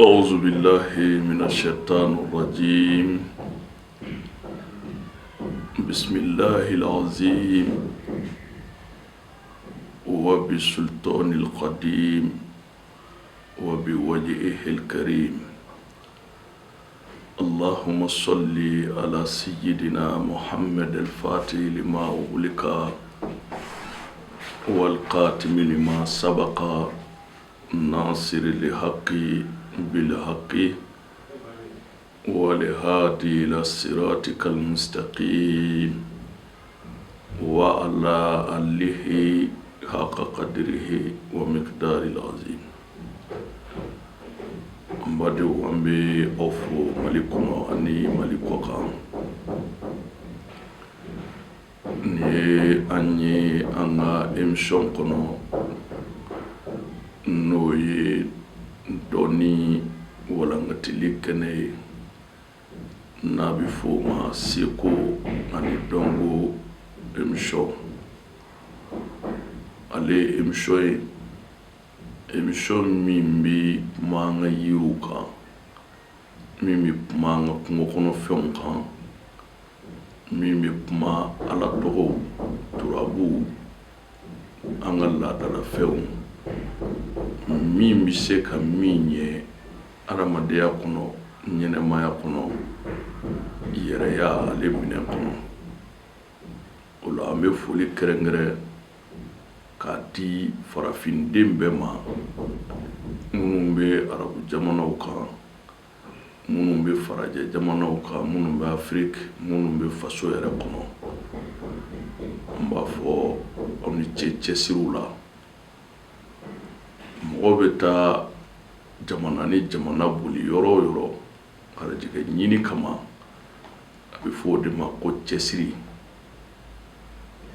أعوذ بالله من الشيطان الرجيم بسم الله العظيم وبسلطان القديم وبوجهه الكريم اللهم صل على سيدنا محمد الفاتح لما أغلق والقاتم لما سبق ناصر الحق بالحق والهادي إلى صراطك المستقيم وعلى آله حق قدره ومقدار العظيم. An badenw, an bɛ aw fo Mali kɔnɔ ani Mali kɔ kan. Nin ye an ye an ka émission kɔnɔ, n'o ye dɔnni walankatali kɛnɛ ye, n'a bɛ fɔ o ma seko ani dɔnko émission. Ale ye émission ye, émission min bɛ kuma an ka yiriw kan, min bɛ kuma an ka kungo kɔnɔfɛnw kan, min bɛ kuma Ala tɔgɔw, turabuw, an ka laadalafɛnw, min bɛ se ka min ɲɛ adamadenya kɔnɔ, ɲɛnɛmaya kɔnɔ, yɛrɛya ale minɛn kɔnɔ. O la, an bɛ foli kɛrɛnkɛrɛn k'a di farafinden bɛɛ ma, minnu bɛ arabu jamanaw kan, minnu bɛ farajɛ jamanaw kan, minnu bɛ Afiriki, minnu bɛ faso yɛrɛ kɔnɔ. An b'a fɔ aw ni ce cɛsiriw la. Mɔgɔ bɛ taa jamana ni jamana boli yɔrɔ o yɔrɔ garijɛgɛ ɲini kama, a bɛ fɔ o de ma ko cɛsiri.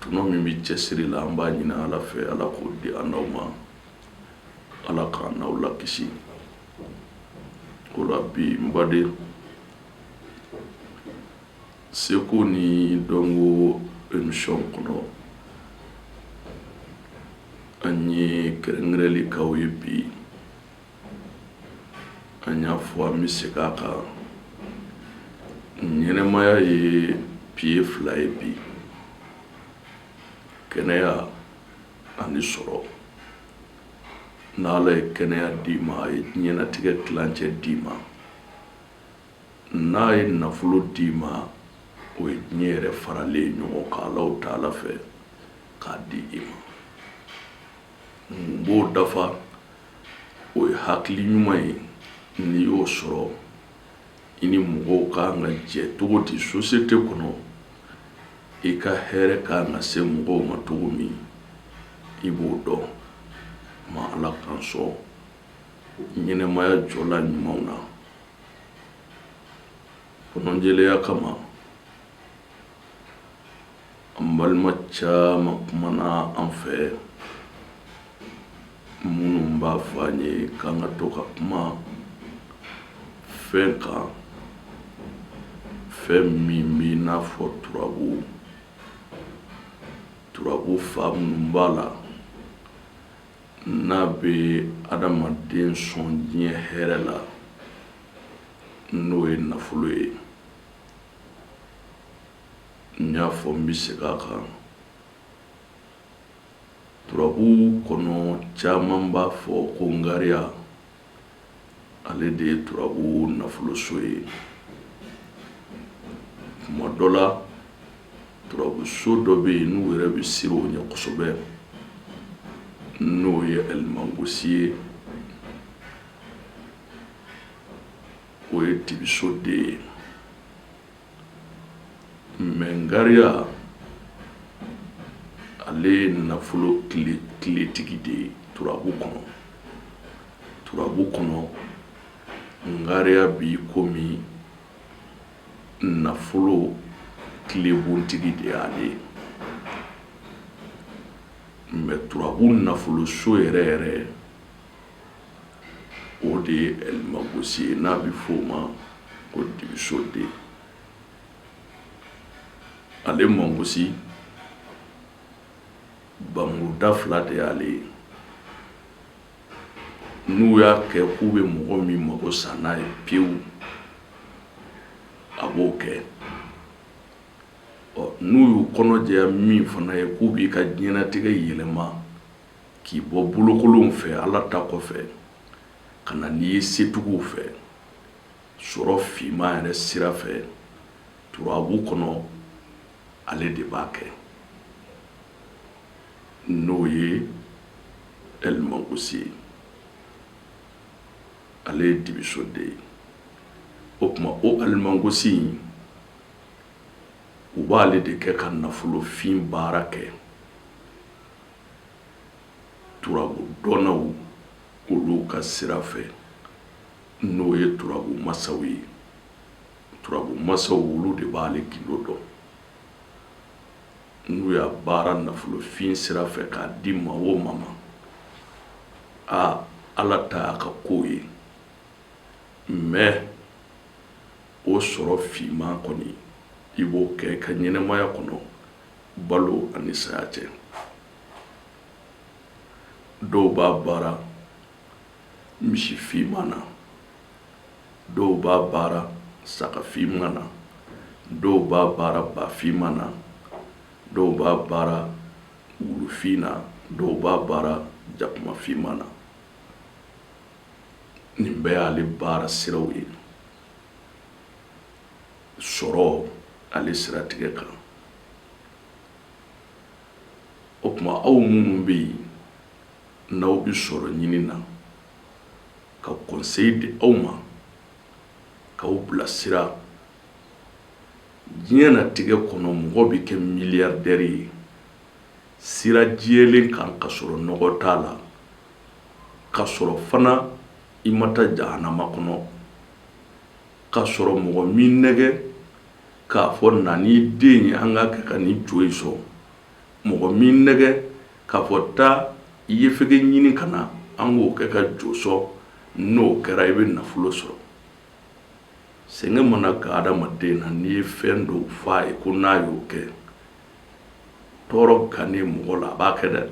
Tɔnɔ min bɛ cɛsiri la, an b'a ɲini Ala fɛ, Ala k'o di an n'aw ma, Ala k'an n'aw lakisi o la. Bi, n baden, seko ni dɔnko émission kɔnɔ, an ye kɛrɛnkɛrɛnli k'aw ye bi. An y'a fɔ, an bɛ segin a kan, ɲɛnɛmaya ye pieds fila ye bi: kɛnɛya ani sɔrɔ. N'Ala ye kɛnɛya d'i ma, a ye diɲɛnatigɛ tilancɛ d'i ma. N'a ye nafolo d'i ma, o ye diɲɛ yɛrɛ faralen ɲɔgɔn kan Alahu taala fɛ k'a di i ma. Mun b'o dafa? O ye hakili ɲuman ye. N'i y'o sɔrɔ, i ni mɔgɔw ka kan ka jɛ cogo di société kɔnɔ, i ka hɛrɛ ka kan ka se mɔgɔw ma cogo min, i b'o dɔn. Ma Ala k'an sɔn ɲɛnɛmaya jɔla ɲumanw na. Kɔnɔjɛlenya kama, an balima caman kumana an fɛ, minnu b'a fɔ an ye k'an ka to ka kuma fɛn kan, fɛn min b'i n'a fɔ turabu, turabu fa minnu b'a la, n'a bɛ adamaden sɔn diɲɛ hɛrɛ la, n'o ye nafolo ye. N y'a fɔ, n bɛ segin a kan, turabu kɔnɔ, caman b'a fɔ ko ngariya, ale de ye turabu nafoloso ye. Tuma dɔ la, turabuso dɔ bɛ yen, n'u yɛrɛ bɛ siran o ɲɛ kosɛbɛ, n'o ye alimangosi ye, o ye dibiso den ye. Mais ngariya, ale ye nafolo kiletigi de ye turabu kɔnɔ. Turabu kɔnɔ, ngariya b'i komi nafolo tilebontigi de y'ale ye. Mais turabu nafoloso yɛrɛ yɛrɛ, o de ye alimagosi ye, n'a bɛ fɔ o ma ko dibiso den. Ale mangosi, bamuruda fila de y'ale ye. N'u y'a kɛ k'u bɛ mɔgɔ min mago sa n'a ye pewu, a b'o kɛ. Ɔ, n'u y'u kɔnɔ jɛya min fana ye k'u b'i ka diɲɛnatigɛ yɛlɛma k'i bɔ bolokolonw fɛ Ala ta kɔfɛ ka na n'i ye setigiw fɛ, sɔrɔ finman yɛrɛ sira fɛ turabu kɔnɔ, ale de b'a kɛ, n'o ye Ɛlimangosi ye. Ale ye dibiso den ye. O tuma o alimangosi in, u b'ale de kɛ ka nafolofin baara kɛ. Turabu dɔnnaw olu ka sira fɛ, n'o ye turabu masaw ye. Turabu masaw olu de b'ale gindo dɔn. N'u y'a baara nafolofin sira fɛ k'a di maa o maa ma, aa, Ala ta y'a ka ko ye. Mais o sɔrɔ finman kɔni, i b'o kɛ i ka ɲɛnamaya kɔnɔ, balo ani saya cɛ. Dɔw b'a baara misi finman na, dɔw b'a baara saga finman na, dɔw b'a baara ba finman na, dɔw b'a baara wulufin na, dɔw b'a baara jakuma finman na. Nin bɛɛ y'ale baara siraw ye sɔrɔ ale siratigɛ kan. O tuma aw minnu bɛ yen n'aw bɛ sɔrɔ ɲini na, ka conseil di aw ma, k'aw bilasira diɲɛnatigɛ kɔnɔ, mɔgɔ bɛ kɛ milliardaire ye sira jɛlen kan ka sɔrɔ nɔgɔ t'a la, ka sɔrɔ fana i ma taa jahanama kɔnɔ, ka sɔrɔ mɔgɔ m'i nɛgɛ k'a fɔ na n'i den ye an k'a kɛ ka nin jo in sɔn, mɔgɔ m'i nɛgɛ k'a fɔ taa yefege ɲini ka na an k'o kɛ ka jo sɔn, n'o kɛra i bɛ nafolo sɔrɔ. Sɛgɛn mana ga adamaden na, n'i ye fɛn dɔw f'a ye ko n'a y'o kɛ, tɔɔrɔ gannen mɔgɔ la, a b'a kɛ dɛ.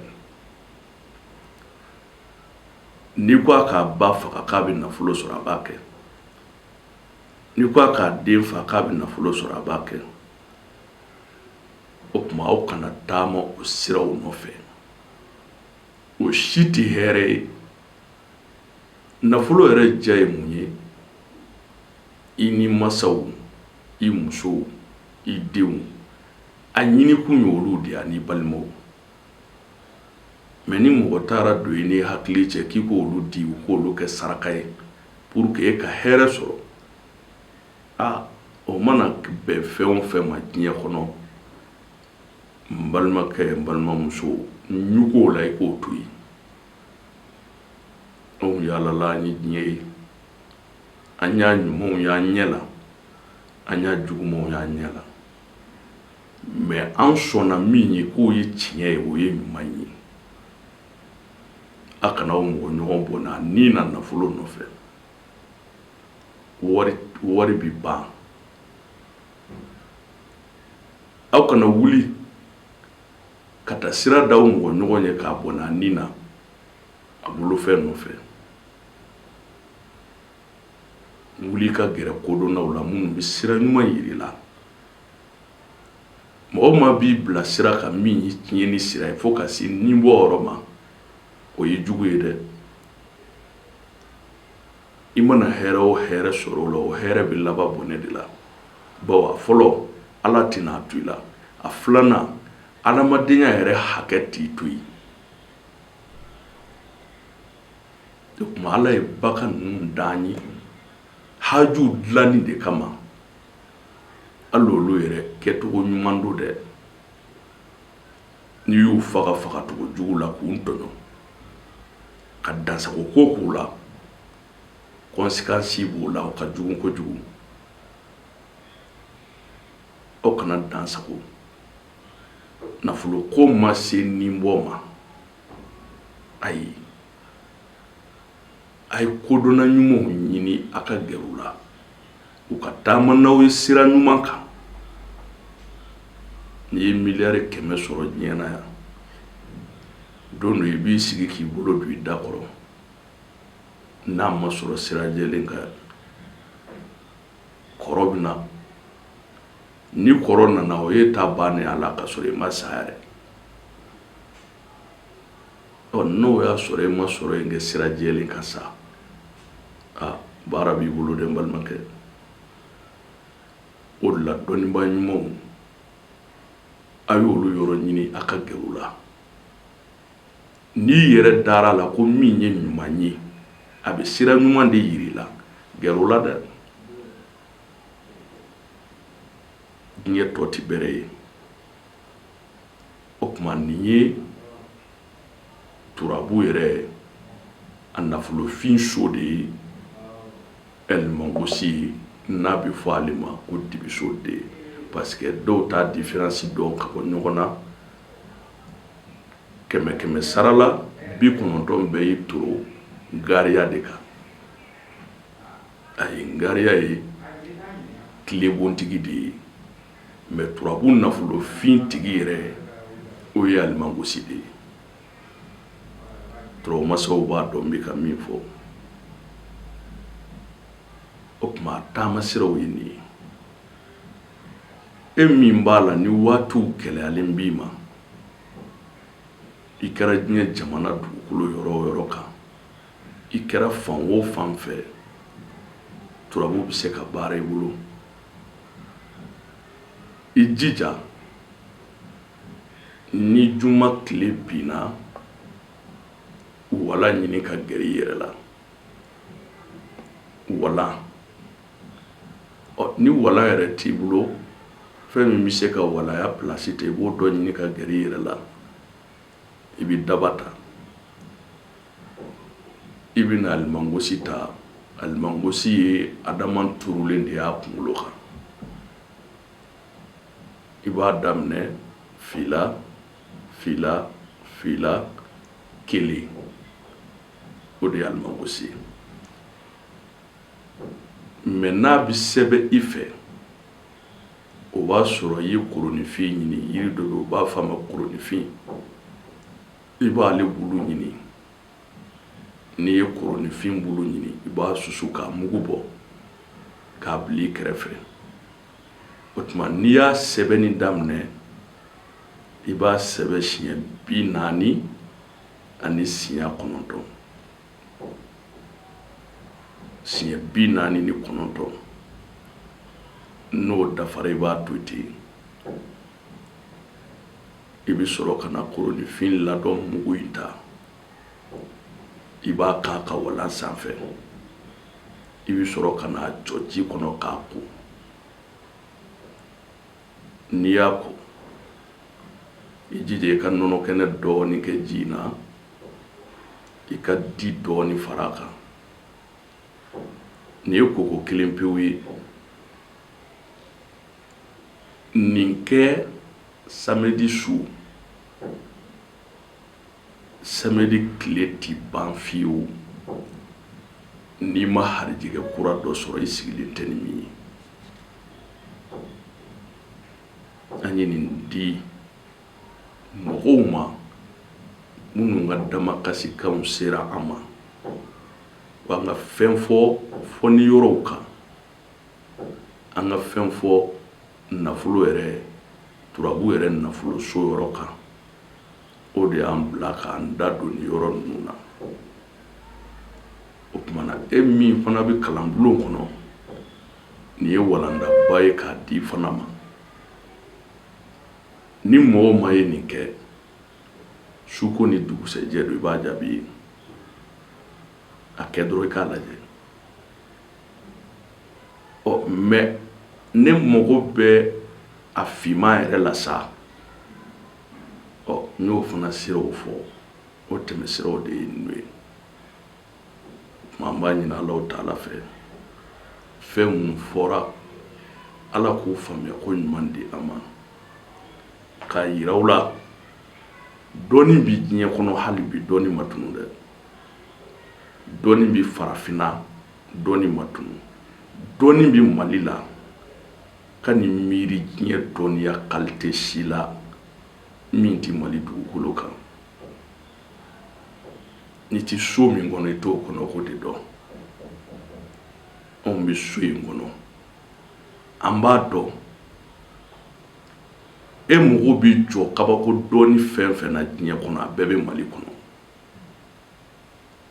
N'i ko a k'a ba faga k'a bɛ nafolo sɔrɔ, a b'a kɛ. N'i ko a k'a den faga k'a bɛ nafolo sɔrɔ, a b'a kɛ. O tuma aw kana taama o siraw nɔfɛ, o si tɛ hɛrɛ ye. Nafolo yɛrɛ diya ye mun ye? I ni masaw, i musow, i denw, a ɲinikun ye olu de ye, ani balimaw. Mais ni mɔgɔ taara don i ni hakili cɛ k'i k'olu di, u k'olu kɛ saraka ye pour que e ka hɛrɛ sɔrɔ, aa, o mana bɛn fɛn o fɛn ma diɲɛ kɔnɔ, n balimakɛ, n balimamuso, ɲugu o la, i k'o to yen. Anw yaalala, an ye diɲɛ ye, an y'a ɲumanw y'an ɲɛ la, an y'a jugumanw y'an ɲɛ la. Mais an sɔnna min ye k'o ye tiɲɛ ye, o ye ɲuman ye. A kana aw mɔgɔ ɲɔgɔn bɔnɛ a ni na nafolo nɔfɛ. Wari bi ban. Aw kana wuli ka taa sira da aw mɔgɔ ɲɔgɔn ye k'a bɔnɛ a ni na a bolofɛn nɔfɛ. Wuli ka gɛrɛ kodɔnnaw la minnu bɛ sira ɲuman yir'i la. Mɔgɔ ma b'i bila sira kan min ye tiɲɛni sira ye fo ka se ni bɔ yɔrɔ ma, o ye jugu ye dɛ. I mana hɛrɛ o hɛrɛ sɔrɔ o la, o hɛrɛ bɛ laban bɔnɛ de la. Bawo a fɔlɔ, Ala tɛna a to i la. A filanan, adamadenya yɛrɛ hakɛ t'i to yen. O tuma Ala ye bagan ninnu d'an ye hajuw dilanni de kama. Hali olu yɛrɛ kɛcogo ɲuman don dɛ. N'i y'u faga fagacogo jugu la k'u tɔɲɔ ka dansago ko k'u la, conséquence b'o la, o ka jugu kojugu. Aw kana dansago. Nafolo ko ma se ninbɔ ma, ayi. A ye kodɔnna ɲumanw ɲini, a ka gɛrɛ u la, u ka taama n'aw ye sira ɲuman kan. N'i ye miliyari 100 sɔrɔ diɲɛ na yan, don dɔ i b'i sigi k'i bolo don i da kɔrɔ. N'a ma sɔrɔ sira jɛlen kan, kɔrɔ bɛ na. Ni kɔrɔ nana, o ye ta bannen a la ka sɔrɔ i ma sa yɛrɛ. Ɔ, n'o y'a sɔrɔ i ma sɔrɔ yen kɛ sira jɛlen kan sa, a baara b'i bolo dɛ, n balimakɛ. O de la, dɔnnibaa ɲumanw, a y'olu yɔrɔ ɲini, a ka gɛrɛ u la. N'i yɛrɛ dara a la ko min ye ɲuman ye, a bɛ sira ɲuman de yira i la, gɛrɛ o la dɛ. Diɲɛ tɔ tɛ bɛrɛ ye. O tuma, nin ye turabu yɛrɛ a nafolofin so de ye, ɛlimangosi ye, n'a bɛ fɔ ale ma ko dibiso de, parce que dɔw t'a différence dɔn ka bɔ ɲɔgɔn na. Kɛmɛ kɛmɛ sara la, 90 bɛɛ y'i toro gariya de kan. Ayi, gariya ye tilebontigi de ye, mais turabu nafolofin tigi yɛrɛ, o ye alimangosi de ye. Turabu masaw b'a dɔn n bɛ ka min fɔ. O tuma, taama siraw ye nin ye. E min b'a la ni waatiw gɛlɛyalen b'i ma, i kɛra diɲɛ jamana dugukolo yɔrɔ o yɔrɔ kan, i kɛra fan o fan fɛ, turabu bɛ se ka baara i bolo. I jija, ni juma tile binna, walan ɲini ka gɛrɛ i yɛrɛ la. Walan, ɔ, ni walan yɛrɛ t'i bolo, fɛn min bɛ se ka walanya pilasi ta, i b'o dɔ ɲini ka gɛrɛ i yɛrɛ la. I bɛ daba ta, i bɛ na alimangosi ta. Alimangosi ye adama turulen de y'a kunkolo kan. I b'a daminɛ fila fila fila kelen, o de ye alimangosi ye. Mais n'a bɛ sɛbɛn i fɛ, o b'a sɔrɔ i ye koronifin ɲini. Yiri dɔ bɛ, u b'a fɔ a ma koronifin. I b'ale bulu ɲini. N'i ye koronifin bulu ɲini, i b'a susu k'a mugu bɔ k'a bila i kɛrɛfɛ. O tuma, n'i y'a sɛbɛnni daminɛ, i b'a sɛbɛn siɲɛ 49, siɲɛ 49. N'o dafara, i b'a to ten. I bɛ sɔrɔ ka na koronifin ladɔn mugu in ta, i b'a k'a ka walan sanfɛ. I bɛ sɔrɔ ka n'a jɔ ji kɔnɔ k'a ko. N'i y'a ko, i jija i ka nɔnɔ kɛnɛ dɔɔnin kɛ ji in na, i ka di dɔɔnin fara a kan. Nin ye koko kelen pewu ye. Nin kɛ samedi su. Samedi tile ti ban fiyewu n'i ma harijɛgɛ kura dɔ sɔrɔ i sigilen tɛ ni min ye. An ye nin di mɔgɔw ma minnu ka damakasikanw sera an ma, wa an ka fɛn fɔ fɔni yɔrɔw kan, an ka fɛn fɔ nafolo yɛrɛ, turabu yɛrɛ nafolo so yɔrɔ kan. O de y'an bila k'an da don nin yɔrɔ ninnu na. O tuma na, e min fana bɛ kalanbulon kɔnɔ, nin ye walandaba ye k'a di fana ma. Ni mɔgɔ o maa ye nin kɛ, suko ni dugusɛjɛ don, i b'a jaabi ye. A kɛ dɔrɔn i k'a lajɛ. Ɔ, mais ne mago bɛ a finman yɛrɛ la sa. Ɔ, n y'o fana siraw fɔ, o tɛmɛ siraw de ye ninnu ye. Tuma, an b'a ɲini Alahu taala fɛ, fɛn minnu fɔra, Ala k'u faamuya ko ɲuman di an ma, k'a yira u la dɔnni bi diɲɛ kɔnɔ hali bi, dɔnni ma tunu dɛ. Dɔnni bi farafinna, dɔnni ma tunu. Dɔnni bi Mali la. Ka nin miiri diɲɛ dɔnniya qualité si la min tɛ Mali dugukolo kan. N'i ti so min kɔnɔ, i t'o kɔnɔko de dɔn. Anw bɛ so in kɔnɔ, an b'a dɔn. E mago bɛ jɔ kabako dɔnni fɛn fɛn na diɲɛ kɔnɔ, a bɛɛ bɛ Mali kɔnɔ.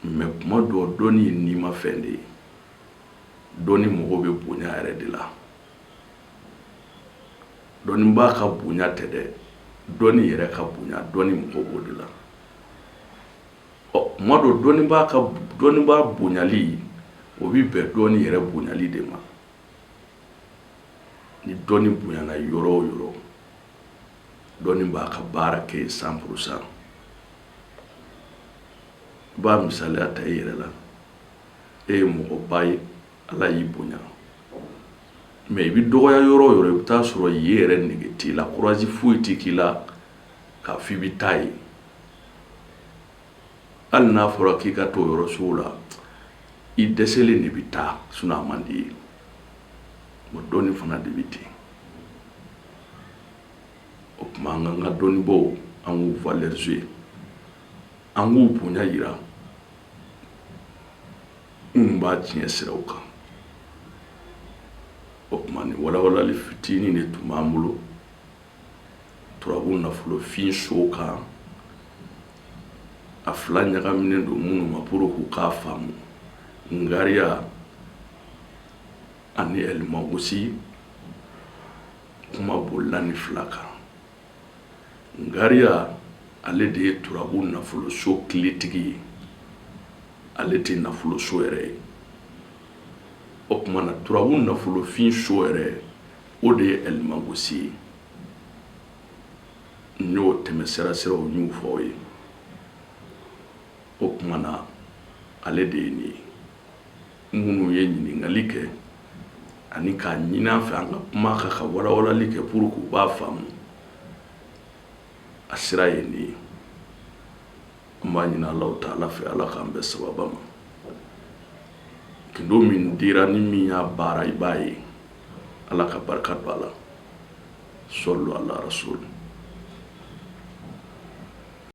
Mais kuma dɔ, dɔnni ye nimafɛn de ye. Dɔnni mago bɛ bonya yɛrɛ de la. Dɔnnibaa ka bonya tɛ dɛ, dɔnni yɛrɛ ka bonya, dɔnni mago b'o de la. Ɔ, kuma dɔ, dɔnnibaa ka dɔnnibaa bonyali, o bɛ bɛn dɔnni yɛrɛ bonyali de ma. Ni dɔnni bonyana yɔrɔ o yɔrɔ, dɔnni b'a ka baara kɛ 100%. I b'a misaliya ta i yɛrɛ la. E ye mɔgɔba ye, Ala y'i bonya, mais i bɛ dɔgɔya yɔrɔ o yɔrɔ, i bɛ taa sɔrɔ yen yɛrɛ nege t'i la, courage foyi tɛ k'i la k'a fɔ i bɛ taa yen. Hali n'a fɔra k'i ka t'o yɔrɔ sugu la, i dɛsɛlen de bɛ taa, sinon a man di i ye. Bon, dɔnni fana de bɛ ten. O tuma, an k'an ka dɔnnibaw, an k'u valoriser, an k'u bonya yira minnu b'a tiɲɛ siraw kan. O tuma, nin walawalali fitinin de tun b'an bolo turabu nafolofin so kan. A fila ɲagaminen don minnu ma pour k'u k'a faamu, ngariya ani ɛlimagosi. Kuma bolila nin fila kan. Ngariya, ale de ye turabu nafoloso kiletigi ye, ale tɛ nafoloso yɛrɛ ye. O tuma na, turabu nafolofin so yɛrɛ, o de ye ɛlimagosi ye. N y'o tɛmɛ sira siraw n y'u fɔ aw ye. O tuma na, ale de ye nin ye. Minnu ye ɲininkali kɛ ani k'a ɲini an fɛ an ka kuma kan ka walawalali kɛ pour k'u b'a faamu, a sira ye nin ye. An b'a ɲini Alahu taala fɛ, Ala k'an bɛn sababa ma. Gindo min dira, ni min y'a baara, i b'a ye. Ala ka barika don a la. Sɔlu ala rasul.